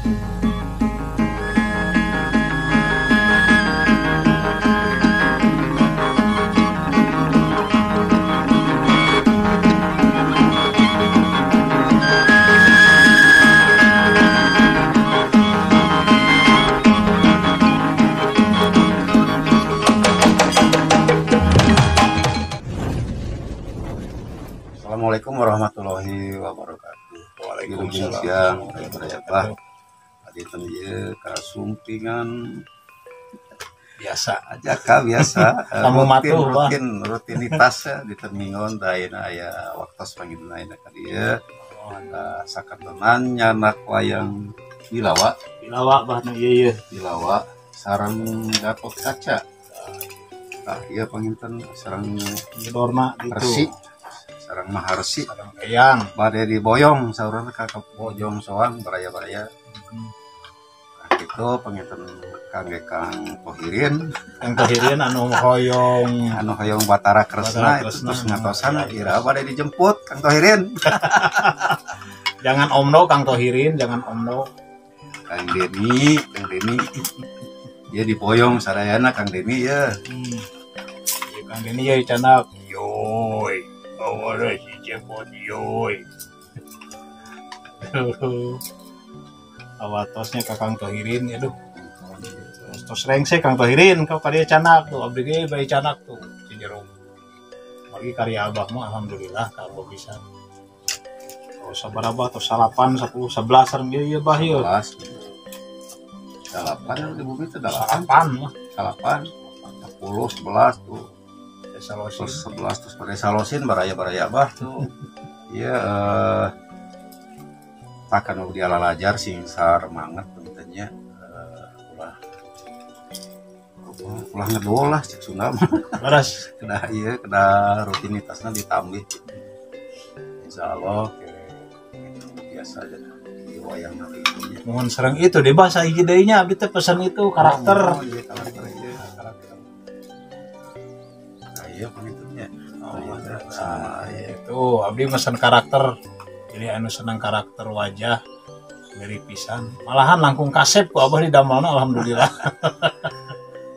Assalamualaikum warahmatullahi wabarakatuh. Waalaikumsalam. Siang, baraya tadi ieu kasumpingan biasa aja ka biasa. Kamu rutin matuh, Bah. Rutin rutinitas ya di Termingon ayeuna aya waktos panginten ayeuna ka dieu. Sakantenan nyandak wayang Bilawa. Bilawa, Bah, nu ieu ieu. Bilawa sareng Gatot Kaca. Tah, ieu panginten sareng Dorna gitu. Resi, sareng Maharsi. Sareng Eyang. Bade diboyong saurna ka Bojong Soang, baraya-baraya. Nah, gitu panginten kangge Kang Tohirin. Kang Tohirin anu hoyong anu hoyong Batara Kresna. Batara Itu Kresna. terus ngatosan ira bade dijemput, Kang Tohirin. Jangan omno, Kang Tohirin, jangan omno. Kang Deni, Kang Deni ya diboyong sadayana, Kang Deni ya. Ieu Kang Deni ya canak. Yoi. Awara si cepot yoi. Awatosnya ka Kang Tohirin aduh. Terus tos rengse Kang Tohirin kau kadieu canak tuh, abdi ge bae canak tuh Cijeruk. Lagi karya Abah mah alhamdulillah kalau bisa. Oh, sabaraha tos, 8, 10, 11 sareng ieu ieu, Bah, ieu. 11, delapan di bumi itu delapan. 8 mah. 8, 10, 11 tuh. Salosin. Terus 11, terus pada salosin baraya-baraya Abah tuh iya, takkan mau dialalajar sing sarmanget pentingnya, ulah ulah ngedol lah cek Sunda mah. Leres. Kedah iya, kedah rutinitasnya ditambah, insya Allah kayak biasa aja di wayang nanti itunya. Mohon sareng itu deh, Bah, sahiji deui nya abdi teh pesan itu karakter. Oh, iya, karakter, iya karakter. Nah, iya pengitungnya. Oh, iya, nah, itu abdi mesen karakter. Jadi anu senang karakter wajah mirip pisan. Malahan langkung kasep ku Abah didamelna, alhamdulillah.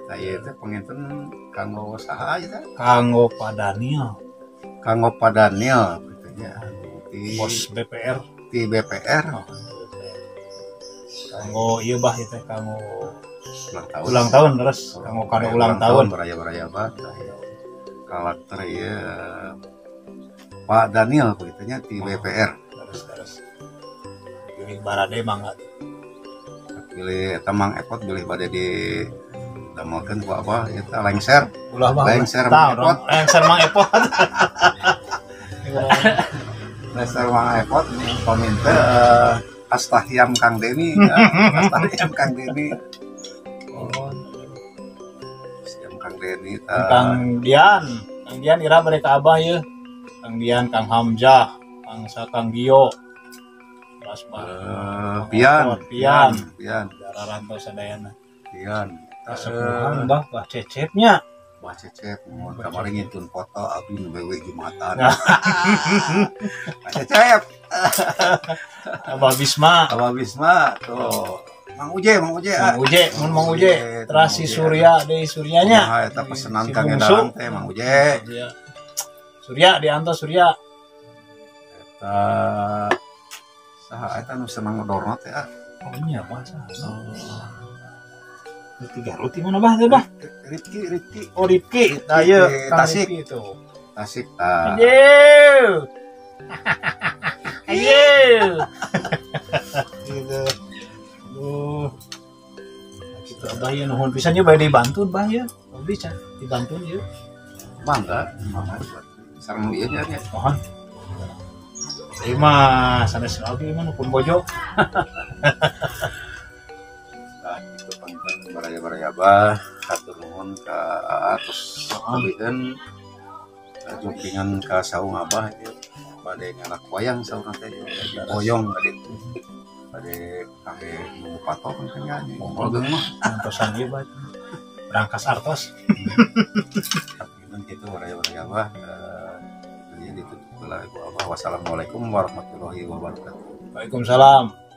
Nah, iya itu penginten kanggo saha aja? Kanggo Pak Daniel. Kanggo Pak Daniel gitu ya, di bos BPR. Di BPR. Oh, kanggo ieu, Bah, ieu teh kanggo ulang tahun. Ulang tahun, terus kanggo kado ulang tahun. Baraya baraya Bah, karakter ya Pak Daniel begitunya di BPR. Terus terus pilih barade mangga. Pilih eta Mang Epot, bilih bade di damelkeun ku apa eta lengser. Ulah, Bah. Lengser Tah, Mang Epot. Lengser Mang Epot. Lengser Mang Epot paminta Astahyam Kang Deni ya. Astahyam Kang Deni. Oh, Astahyam Kang Deni tah. Kang Dian, Kang Dian ira mereka Abah ya. Kang Dian, Kang Hamzah, Kang Sa, Kang Gio. Terus Bah. Pian. Pian. Pian. Darah rantau sadayana. Pian. Kasepuhan, Bah, Bah Cecepnya. Bah Cecep mun kamari ngintun foto abdi nu wewe Jumatan. Nah. Bah Cecep. Abah Bisma. Abah Bisma tuh. Mang Uje, Mang Uje. Mang Uje, mun Mang Uje, terus si Surya deui, Suryanya. Kumaha eta pesenan Si Kang Bungsu. Edaran teh, Mang Uje? Surya. Surya diantos Surya. Eta saha eta nu senang ngedorna teh ah? Oh iya, Bah. Rifki Garut di mana, Bah, teh, Bah? Rifki, Rifki. Oh, Rifki. Nah, iya, Rifki Kang Tasik. Rifki itu. Tasik tah. Ayo. Ayo. Gitu. Duh. Gitu, Abah ya nuhun pisan nya bade dibantu, Bah, ya. Abdi can dibantu ya. Mangga, mangga. Sareng nu ieu nya nya. Mohon. Ieu mah sanes abdi mah nu pun bojo. Nah, gitu panginten baraya-baraya Abah, hatur nuhun ka Aa terus lebihkeun jumpingan ka saung Abah ieu bade ngalak wayang saurna teh diboyong bade bade kangge nu pato kan nya ngobrol mah. Antosan ieu, Bah. Berangkas artos. Panginten kitu baraya-baraya Abah, jadi ditutup heula ku Abah. Wassalamualaikum warahmatullahi wabarakatuh. Waalaikumsalam.